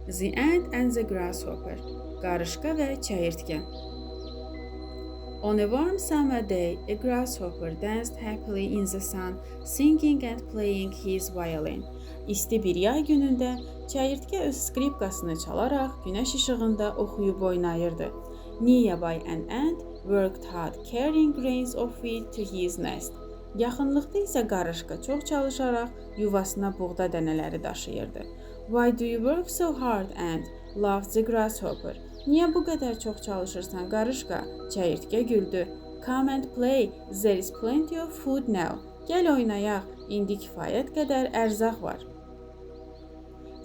The Ant and the Grasshopper. Qarışqa və çəyirtkə. On a warm summer day, a grasshopper danced happily in the sun, singing and playing his violin. İsti bir yay günündə çəyirtkə öz skripkasını çalaraq günəş işığında oxuyub oynayırdı. Nearby an ant worked hard carrying grains of wheat to his nest. Yaxınlıqda isə qarışqa çox çalışaraq yuvasına buğda dənələri daşıyırdı. "Why do you work so hard, ant?" laughed the grasshopper. "Niyə bu qədər çox çalışırsan, qarışqa?" Çəyirtkə güldü. "Come and play. There is plenty of food now." Gəl oynayaq. İndi kifayət qədər ərzaq var.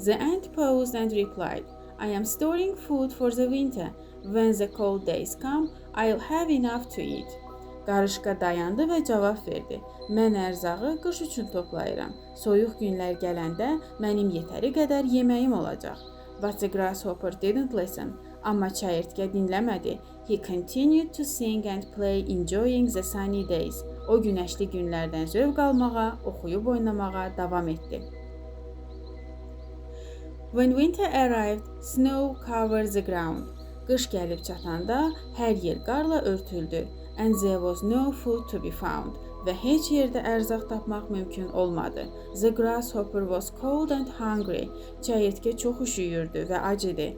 The ant paused and replied, "I am storing food for the winter. When the cold days come, I'll have enough to eat." Qarışqa dayandı və cavab verdi. Mən ərzağı qış üçün toplayıram. Soyuq günlər gələndə mənim yetəri qədər yeməyim olacaq. But the grasshopper didn't listen. Amma çəyirtkə dinləmədi. He continued to sing and play, enjoying the sunny days. O günəşli günlərdən zövq almağa, oxuyub oynamağa davam etdi. When winter arrived, snow covered the ground. Qış gəlib çatanda hər yer qarla örtüldü. And there was no food to be found. Və heç yerdə ərzaq tapmaq mümkün olmadı. The grasshopper was cold and hungry. Çəyirtkə çox üşüyürdü və ac idi.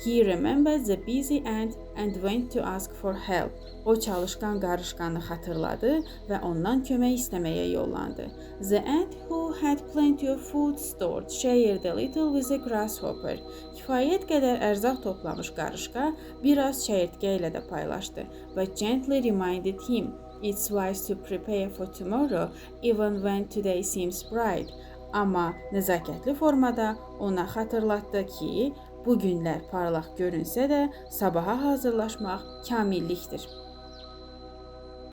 He remembered the busy ant and went to ask for help. O çalışqan qarışqanı xatırladı və ondan kömək istəməyə yollandı. The ant, who had plenty of food stored, shared a little with the grasshopper. Kifayət qədər ərzaq toplamış qarışqa biraz çəyirtkə ilə də paylaşdı. But gently reminded him, "It's wise to prepare for tomorrow even when today seems bright." Amma nəzakətli formada ona xatırlatdı ki, bu günlər parlaq görünsə də, sabaha hazırlaşmaq kamillikdir.